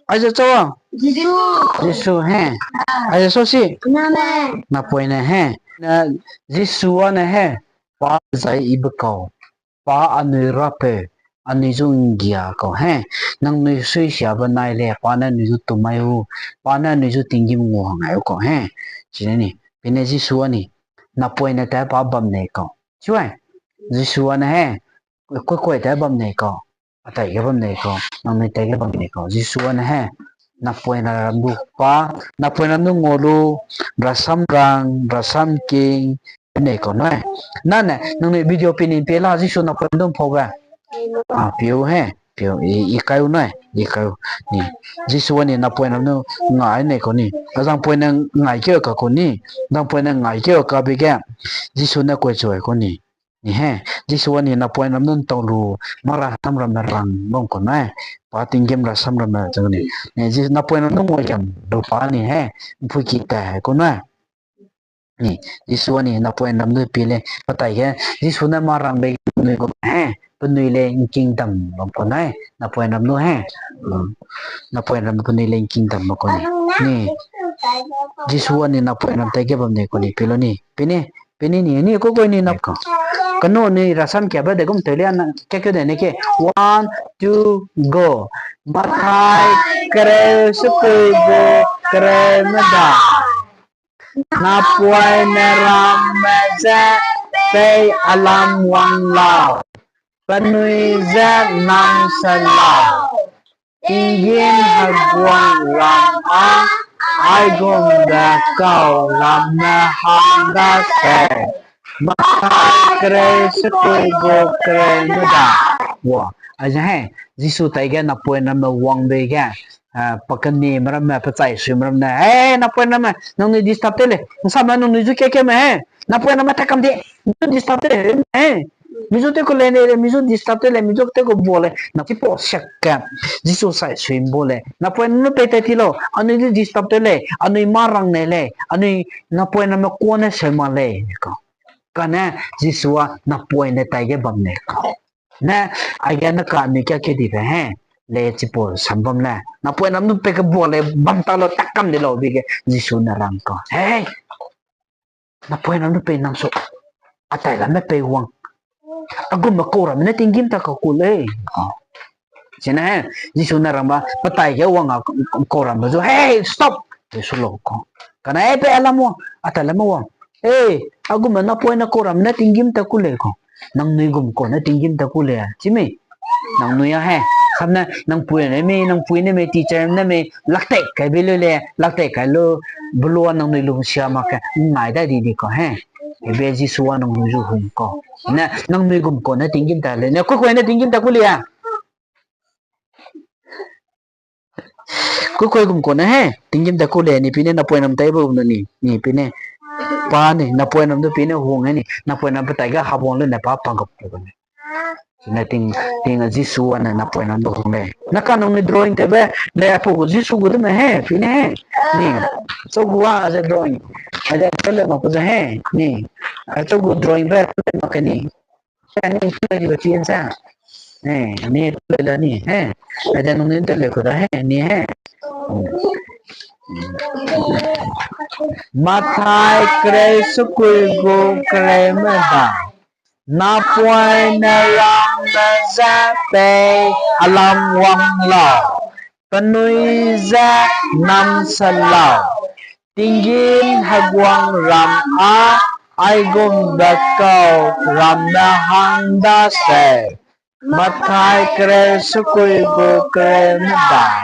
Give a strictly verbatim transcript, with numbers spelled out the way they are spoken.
Aize chau a? Jisu. Jisu he. Aize sua si? Name. Napoine he. Ne, Jisu ane he. Pa zai i be kau. Pa anui Rapeu, anui zu nggia kau he. Nangnui suisiabe nai le, pa ne anui zu tumai u, pa ne anui zu tinggîm ngua ngai u kau he. Chine ni, pine Jisu ani, napoine ta pa bam nei kau. Chiwai, Jisu ane he, kuikui ta bam nei kau. Atai ge bam nei kau, nangnui tai ge bam nei kau. Jisu ane he, napoine ram du pa, napoine ram du ngua lu, rasam rang, rasam king, nei kau nui. Nane, nangnui video pie ni pie la, Jisu napoine ram du mpau be. A, piu he, piu, i, i kai u nui, i kai u. Ni, Jisu ani napoine ram du ngai nei kau ni. Azang poine ngai keu ka kau ni. Azang poine ngai keu ka be ge. Jisu ne kuai chu ai kau ni. Ni he, Jisu ani napoine ram du ntau lu, mara samramme rang bam kau nui. Pa tinggîm rasam ramme chu ni. Ni, Ji-, napoine ram du ngua kiam lu pa ni he, mpui ki ta kau nui. Ni, Jisu ani napoine ram du pie le, petai ge, Jisu ne ma rang bei nui gu he, penui le ngking dam bam kau nui, napoine ram du he. Napoine ram penui le ngking dam bam kau ni. Ni, Jisu ani napoine ram tai ge bam nei kau ni, pie lu ni. Pine, pine ni, ni kuikui ni nap kau. Kanu ni rasam kiabe de gum tew le na, kakeu de ne ke. One, two, go. Mathai kereu sekui gu kereu medai. Napoine ramme je pei a lam wang lau, penui je namse lau, tinggîm heguangram â aigumbe kau ramme hang daseu. Mathai kereu sekui gu kereu medai. Wa, aize he, Jisu tai ge napoine ramme wang bei ge, a, pa kenime ramme, pe chaisuime ramme ne, e, napoine ramme, nangnui disturb tew lei, nsame nangnui zu kakeme he, napoine ramme ta kam di, mi zu disturb tew lei, e, mi zu tew ku lei, ne, mi zu disturb tew lei, mi zu tew ku bua lei, na chipau siak ge, Jisu saisui bua lei, napoine ramme pei tai ti lau, anui du disturb tew lei, anui ma rang nei lei, anui napoine ramme kuane seu mak lei, kau. Kane Jisu â napoine tai ge bam nei kau. Ne, aige ne ka anui kakeu dibe he, le chipau sam bam le. Napoine ram du pei kebua lei bam ta lau, ta kam di lau bi ge Jisu ne rang kau. Hei! Napoine ram du pei namsu. Atai ramme pei wang. A gumme kau ramme ne tinggîm ta kau ku lei. Chine he, Jisu ne rang ba, petai ge wang a kau ramme zu, hei, stop! Jisu lau kau. Kane, e, pei a lam wang, atai lam wang. E, a gumme napoine kau ramme ne tinggîm ta ku lei kau. Nangnui gum kau ne tinggîm ta ku lei, chi mei? Nangnui â he, samne, nang pui ne mei, nang pui ne mei, teacher ne mei, laktek kai be lu lei, laktek kai lu, belua nangnui lungsia mak ke, ngai dai di di kau he. Hebe Jisu â nangnui zu hung kau. Ne, nangnui gum kau ne tinggîm ta lei, ne, kuikui ne tinggîm ta ku lei a. Kuikui gum kau ne he, tinggîm ta ku lei, ni pine napoine ram tai be gum ne ni, ni pine. Pa ni, napoine ram du pine hung e ni, napoine ram petai ge habang lu ne pa pang kap lu ne. Ne ting, ting Jisu â ne napoine ram du hung lei. Na ka nangnui drawing tewbe, le aipau gu Jisu gu du me he, pine he. Ni, chau gu â ze drawing. Aze tele mak ku ze he, ni. Chau gu drawing be tele mak ke ni. Ni tele gu chien sa. E, ni tele la ni he. Aze nangnui tele ku da he, ni he. Mathai kereu sekui gu kereu medai. Napoine ramme je pei a lam wang lau, penui je namse lau, tinggîm heguangram â aigumbe kau ramme hang daseu. Mathai kereu sekui gu kereu medai.